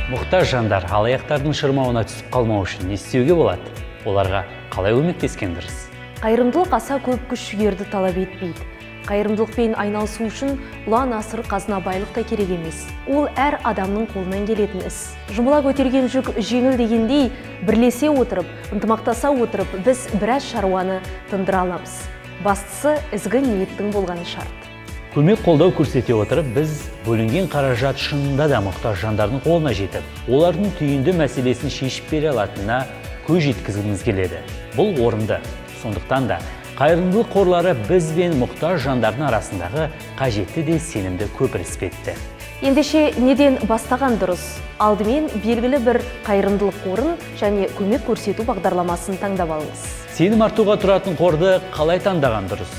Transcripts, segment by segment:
Мұқтаж жандар алаяқтардың шырмауына түсіп қалмау үшін не істеуге болады? Оларға қалай көмектескен дұрыс? Қайырымдылық аса көп күш жігерді талап етпейді. Қайырымдылықпен айналысу үшін ұлан асыр қазына, байлық та керек емес. Ол әр адамның қолынан келетін іс. Жұмыла көтерген жүк жеңіл дегендей, бірлесе отырып, ынтымақтаса отырып, біз біраз шаруаны тындыра аламыз. Бастысы, ізгі ниеттің болғаны шарт. Көмек, қолдау көрсете отырып, біз бөлінген қаражат шынында да мұқтаж жандардың қолына жетіп, олардың түйінді мәселесін шешіп бере алатынына көз жеткізгіміз келеді. Бұл орынды. Сондықтан да қайырымдылық қорлары біз бен мұқтаж жандардың арасындағы қажетті де сенімді көпір іспетті. Ендеше, неден бастаған дұрыс? Алдымен белгілі бір қайырымдылық қорын және көмек көрсету бағдарламасын таңдап алыңыз. Сенім артуға тұратын қорды қалай таңдаған дұрыс?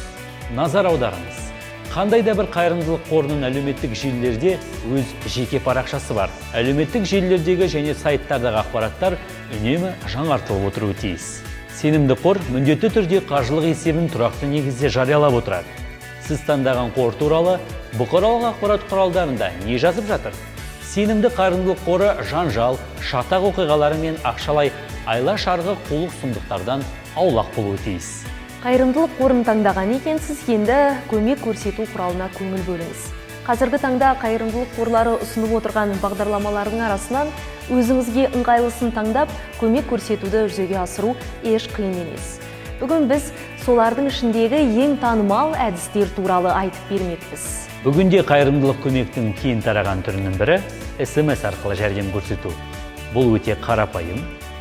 Назар аударыңыз: қандай да бір қайырымдылық қорының әлеуметтік желілерде өз жеке парақшасы бар. Әлеуметтік желілердегі және сайттардағы ақпараттар үнемі жаңартылып отыруы тиіс. Сенімді қор міндетті түрде қаржылық есебін тұрақты негізде жариялап отырады. Сіз таңдаған қор туралы бұқаралық ақпарат құралдарында не жазып жатыр? Сенімді қайырымдылық қоры жанжал, шатақ оқиғалары мен ақшалай айла шарғы, қулық сұмдықтардан аулақ болуы тиіс. Қайырымдылық қорын таңдаған екенсіз, енді көмек көрсету құралына көңіл бөліңіз. Қазіргі таңда қайырымдылық қорлары ұсынып отырған бағдарламалардың арасынан өзіңізге ыңғайлысын таңдап, көмек көрсетуді жүзеге асыру еш қиын емес. Бүгін біз солардың ішіндегі ең танымал әдістер туралы айтып бермекпіз. Бүгінде қайырымдылық көмектің кең тараған түрінің бірі – СМС арқылы жәрдем көрсету. Бұл өте қарапайым,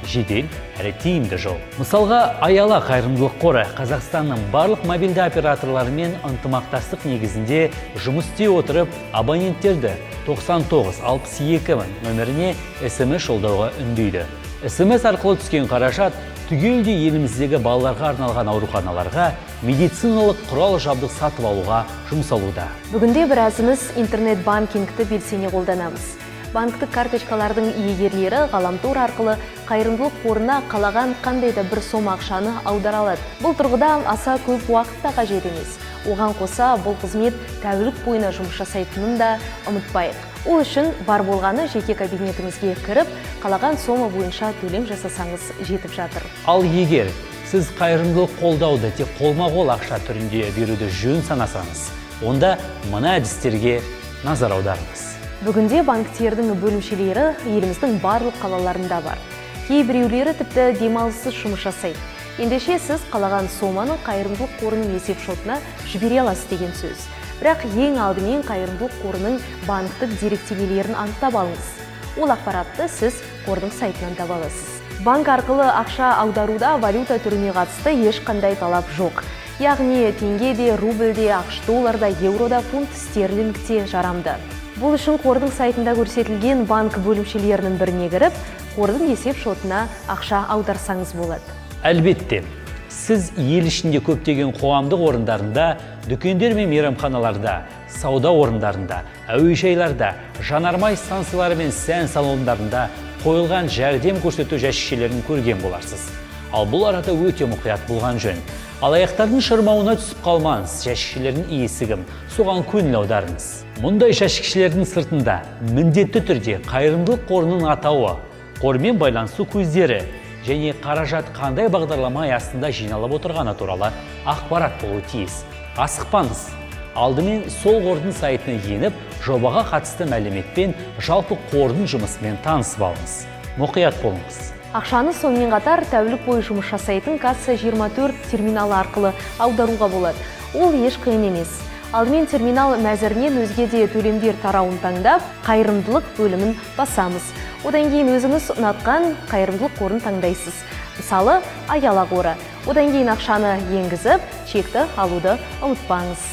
жедел әрі тиімді жол. Мысалға, Аяла қайырымдылық қоры Қазақстанның барлық мобильді операторларымен ынтымақтастық негізінде жұмыс істей отырып, абоненттерді 99 62 мың нөміріне СМС жолдауға үндейді. СМС арқылы түскен қаражат түгелдей еліміздегі балаларға арналған ауруханаларға медициналық құрал жабдық сатып алуға жұмсалуда. Бүгінде біразымыз интернет банкингті белсене қолданамыз. Банктік карточкалардың иегерлері ғаламтор арқылы қайырымдылық қорына қалаған қандай да бір сома ақшаны аудара алады. Бұл тұрғыда аса көп уақыт та қажет емес. Оған қоса, бұл қызмет тәулік бойына жұмыс жасайтынын да ұмытпайық. Ол үшін бар болғаны жеке кабинетіңізге кіріп, қалаған сома бойынша төлем жасасаңыз, жетіп жатыр. Ал егер сіз қайырымдылық қолдауды тек қолма-қол ақша түрінде беруді жөн санасаңыз, онда мына әдістерге назар аударыңыз. Бүгінде банктердің бөлімшелері еліміздің барлық қалаларында бар. Кейбіреулері тіпті демалыссыз жұмыс жасайды. Ендеше, сіз қалаған соманы қайырымдылық қорының есеп шотына жібере аласыз деген сөз. Бірақ ең алдымен қайырымдылық қорының банктік деректемелерін анықтап алыңыз. Ол ақпаратты сіз қордың сайтынан таба аласыз. Банк арқылы ақша аударуда валюта түріне қатысты ешқандай талап жоқ. Яғни теңге де, рубль де, АҚШ доллар да, еуро да, фунт стерлинг те жарамды. Бұл үшін қордың сайтында көрсетілген банк бөлімшелерінің біріне кіріп, қордың есеп шотына ақша аударсаңыз болады. Әлбетте, сіз ел ішінде көптеген қоғамдық орындарында, дүкендер мен мейрамханаларда, сауда орындарында, әуежайларда, жанармай станциялары мен сән салондарында қойылған жәрдем көрсету жәшікшелерін көрген боларсыз. Ал бұл арада өте мұқият болған жөн. Алаяқтардың шырмауына түсіп қалмаңыз. Жәшікшелердің иесі кім, соған көңіл аударыңыз. Мұндай жәшікшелердің сыртында міндетті түрде қайырымдылық қорының атауы, қормен байланысу көздері және қаражат қандай бағдарлама аясында жиналып отырғаны туралы ақпарат болуы тиіс. Асықпаңыз. Алдымен сол қордың сайтына еніп, жобаға қатысты мәліметпен, жалпы қордың жұмысымен танысып алыңыз. Мұқият болыңыз. Ақшаны сонымен қатар тәулік бойы жұмыс жасайтын касса 24 терминалы арқылы аударуға болады. Ол еш қиын емес. Алдымен терминал мәзірінен өзге де төлемдер тарауын таңдап, қайырымдылық бөлімін басамыз. Одан кейін өзіңіз ұнатқан қайырымдылық қорын таңдайсыз. Мысалы, Аяла қоры. Одан кейін ақшаны енгізіп, чекті алуды ұмытпаңыз.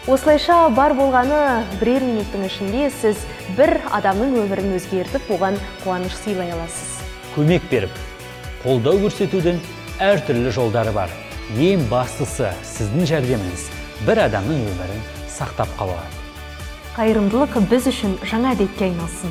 Осылайша, бар болғаны бірер минуттың ішінде сіз бір адамның өмірін өзгертіп, оған қуаныш сыйлай аласыз. Көмек беріп, қолдау көрсетудің әртүрлі жолдары бар. Ең бастысы, сіздің жәрдеміңіз бір адамның өмірін сақтап қала алады. Қайырымдылық біз үшін жаңа әдетке айналсын.